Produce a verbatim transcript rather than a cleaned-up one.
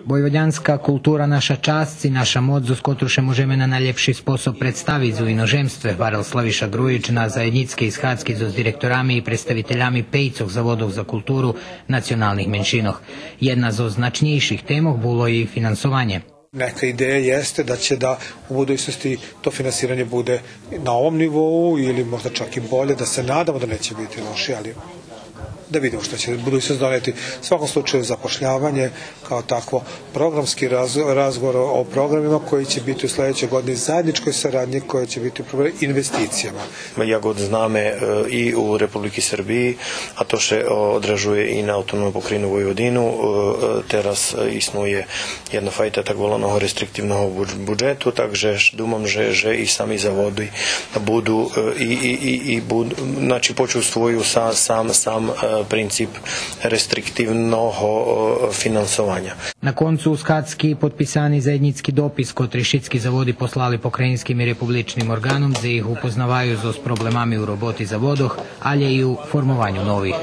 Войводянска култура наша часц и наша моц, зоз котру ше можеме на найлєпши способ представиц у иножемстве, гварел Славиша Груїч на заєднїцкей схадзки зоз директорами и представителями пейцох заводох за културу националних меншинох. Єдна зоз значнєйших темох було и финансованє. Neka ideja jeste da će da u budućnosti to finansiranje bude na ovom nivou ili možda čak i bolje, da se nadamo da neće biti loše, ali da vidimo što će budućnost doneti. U svakom slučaju, zapošljavanje kao takvo, programski raz-, razgovor o programima koji će biti u sledećoj godini, zajedničkoj saradnji koja će biti u investicijama. Як знаме, е, и у Републики Сербиї, а то ше одражує и на Автономну покраїну Войводину, е, е, тераз, е, иснує єдна файта так воланого рестриктивного будж-, буджету, так же ж думам же, же и сами заводи буду, е, и, и, и, и буд-, значи, почувствую са-, сам, сам, е, принцип рестриктивного, е, финансованя. На концу схадзки подписани заєднїцки допис, котри шицки заводи послали покраїнским и републичним орґаном, дзе их упознаваю зоз проблемами у роботи заводох, алє и у формованю нових.